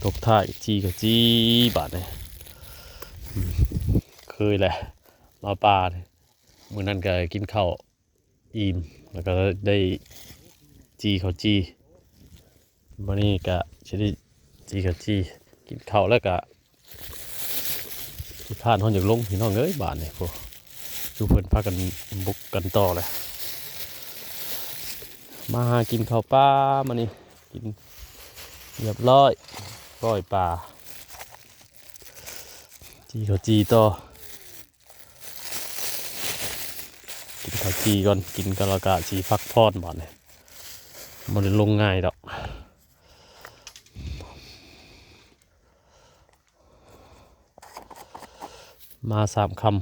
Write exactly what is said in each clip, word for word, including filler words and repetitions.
ตกท้ายจี่ข้าวจี่บาดนี่ อืม เคยแหละ มาป่านี่ มื้อนั้นก็กินข้าวอิ่ม แล้วก็ได้จี่ข้าวจี่ มื้อนี้ก็สิได้จี่ข้าวจี่ กินข้าวแล้วก็ขี้คร้านฮ้อนอยากลง พี่น้องเอ้ย บาดนี่ โอ้ อยู่เพิ่นพากันบุกกันต่อเลย มาหากินข้าวป่ามื้อนี้ กินเรียบร้อย ก้อยป่า จี่ข้าวจี่ต่อ กินข้าวจี่ก่อน กินกันแล้วก็สิพักผ่อนบาดนี่ บ่ได้ลงง่ายดอก มาสามค่ำ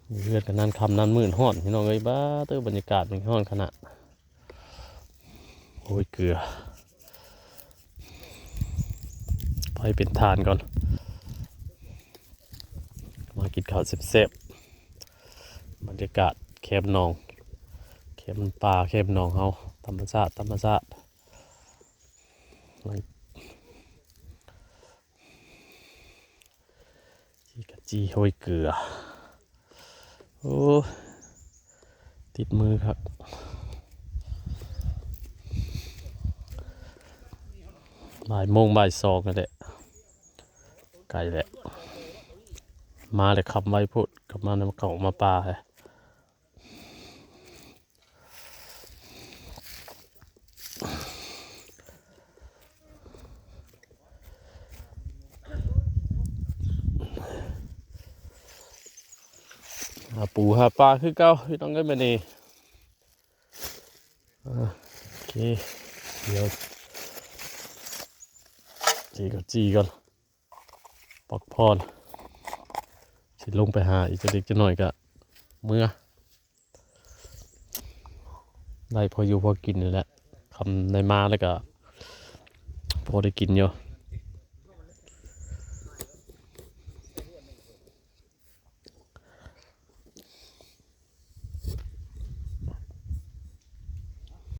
อยู่เฮือนกันนั่นค่ำนั่นมื้อฮ้อน พี่น้องเอ้ย บ้าเตอ บรรยากาศมันฮ้อนขนาด โอ้ย เกลือ ไปเป็นทานก่อน มากินข้าวแซ่บๆ บรรยากาศแคมหนอง แคมป่า แคมหนองเฮา ธรรมชาติ ธรรมชาติ จี่ข้าวจี่ห้อยเกลือ โอ้ ติดมือครับ บ่ายโมงบ่ายสองนั่นแหละ ไกลแหละ มาเลยค่ำไวโพด กลับมาแล้วเขามาป่าเลย หาปูหาปลาคือเก่า พี่น้องเอ้ย มื้อนี้ อ่า โอเค เดี๋ยว จี่ก่อน จี่ก่อน พักผ่อน สิลงไปหาอีกจักเล็กจักน้อยก็เมือ ได้พออยู่พอกินนี่แหละ ค่ำได้มาแล้วก็พอได้กินอยู่